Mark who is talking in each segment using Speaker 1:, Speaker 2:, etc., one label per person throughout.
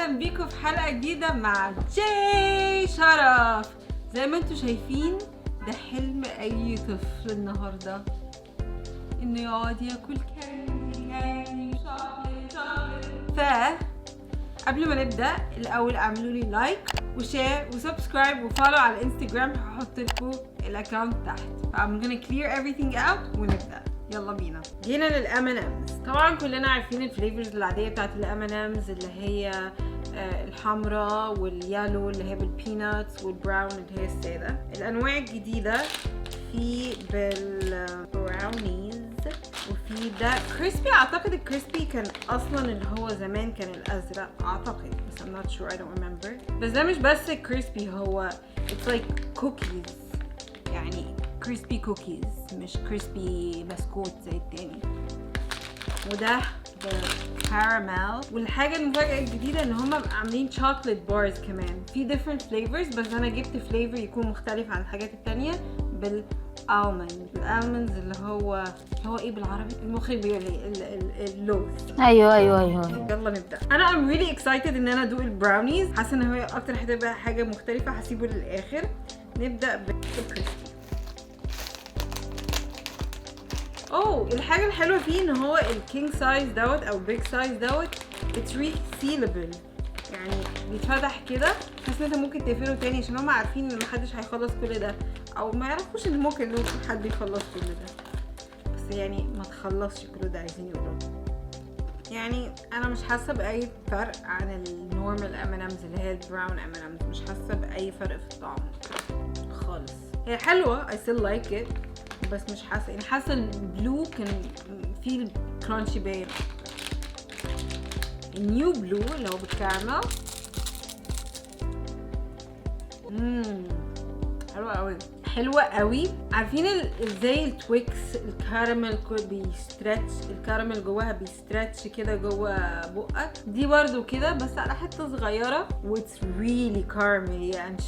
Speaker 1: اهلا بيكم في حلقة جديدة مع جاي شرف. زي ما انتم شايفين، ده حلم اي طفل النهارده، انه يقعد ياكل candy candy، chocolate chocolate. ف قبل ما نبدا، الاول اعملوا لي like و share و subscribe و follow على الانستجرام، هحط لكم ال account تحت. ف I'm gonna clear everything out ونبدا. يلا بينا. جينا لل M&M's. طبعا كلنا عارفين ال flavors العادية بتاعت ال M&M's، اللي هي الحمراء وال yellow اللي هي بال peanuts وال brown اللي هي الساده. الانواع الجديدة في بالبراونيز وفي ده crispy. اعتقد ال crispy كان اصلا اللي هو زمان كان الازرق، اعتقد، بس I'm not sure، I don't remember. بس ده مش بس crispy، هو it's like cookies، يعني crispy cookies مش crispy بسكوت زي التاني. وده كاراميل. والحاجة المفاجأة الجديدة ان هما عاملين chocolate bars كمان في different flavors، بس انا جبت flavor يكون مختلف عن الحاجات التانية، بال almond. ال almonds اللي هو ايه بالعربي؟ المخرج بيقول لي اللوز.
Speaker 2: ايوه.
Speaker 1: يلا نبدا. انا I'm really excited ان انا ادوق البراونيز، حاسه ان هي اكتر هتبقى حاجة مختلفه. هسيبه للاخر. نبدا بال crispy. oh، الحاجة الحلوة فيه ان هو ال king size دوت او big size دوت it's resealable، يعني بيتفتح كده، بس انت ممكن تقفله تاني، عشان هم عارفين ان محدش هيخلص كل ده، او ما يعرفوش ان ممكن حد يخلص كل ده، بس يعني ما تخلصش كل ده عايزين يقولوا. يعني انا مش حاسه باي فرق عن ال normal M&M's اللي هي ال brown M&M's، مش حاسه باي فرق في الطعم خالص. هي حلوه، I still like it، بس مش حاسه، يعني حاسه ال blue كان فيه ال crunchy باين. ال new blue اللي هو بالكارمل، حلوة قوي، حلوة قوي. عارفين زي ال Twix، الكراميل بي stretch، الكراميل جواها بي stretch كده جوا بقك، دي برضو كده بس على حتة صغيرة، و it's really caramelly and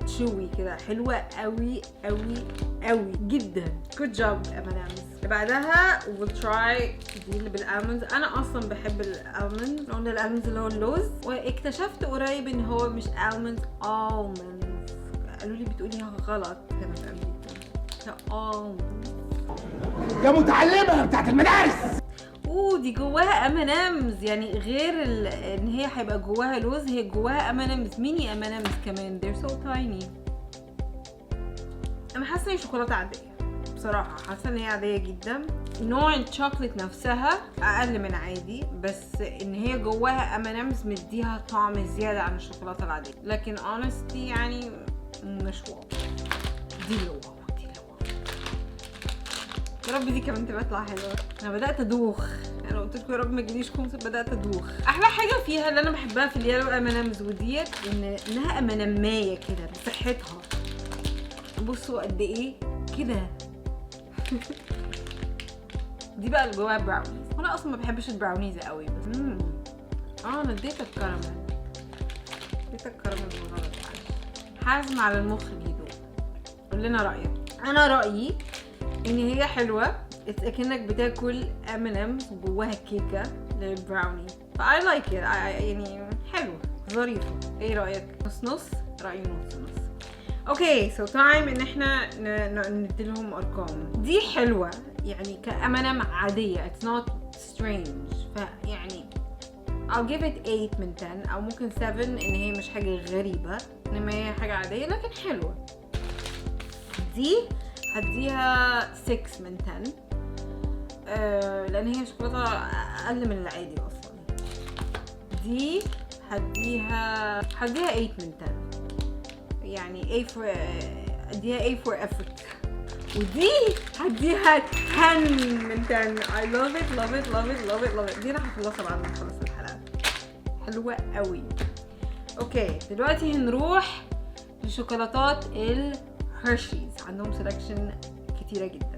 Speaker 1: chewy كده. حلوة قوي قوي قوي جدا. good job M&M's. اللي بعدها we'll try دي اللي بال almonds. انا اصلا بحب ال almond. قلنا ال almonds اللي هو اللوز، واكتشفت قريب ان هو مش almonds، almonds. قالوا لي بتقوليها غلط هنا في امريكا، almonds.
Speaker 3: يا متعلمة بتاعت المدارس.
Speaker 1: اوه، دي جواها M&M's، يعني غير ان هي هيبقى جواها لوز، هي جواها M&M's، mini M&M's كمان، they're so tiny. انا حاسه ان هي شوكولاتة عاديه، بصراحة حاسه ان هي عادية جدا. نوع الشوكليت نفسها اقل من عادي، بس ان هي جواها M&M's مديها طعم زيادة عن الشوكولاتة العاديه، لكن honestly يعني مش wow. دي اللي wow، دي اللي wow. يا رب دي كمان تبقى تطلع حلوه. انا بدات ادوخ، انا قلت لكم يا رب ما تجيليش كومس، بدات ادوخ. احلى حاجة فيها اللي انا بحبها في ال yellow M&M's وديت انها M&Mايه كده بصحتها. بصوا قد ايه كده. دي بقى اللي جواها براونيز، وانا اصلا ما بحبش البراونيز قوي، بس انا اديتك كراميل، اديتك كراميل بالغلط، معلش. حازم على المخرج يدوق، قول لنا رايك. انا رايي ان هي حلوه، اكنك بتاكل M&M's وجواها كيكة لل brownie، ف I like it يعني حلوة ظريفه. ايه رايك؟ نص نص، رايي نص نص. okay، so time ان احنا نديلهم ارقام. دي حلوه، يعني ك M&M عاديه، it's not strange، فيعني I'll give it 8 من 10 او ممكن 7، ان هي مش حاجة غريبه، انما هي حاجة عادية لكن حلوه. دي هديها 6 من 10، لان هي شوكولاتة اقل من العادي اصلا. دي هديها 8 من 10، يعني A for، اديها A for effort. ودي هديها 10 من 10. I love it، love it، love it، love it، love it. دي انا هخلصها بعد ما نخلص الحلقة، حلوة قوي. okay، دلوقتي هنروح لشوكولاتات ال Hershey's، عندهم selection كتيرة جدا.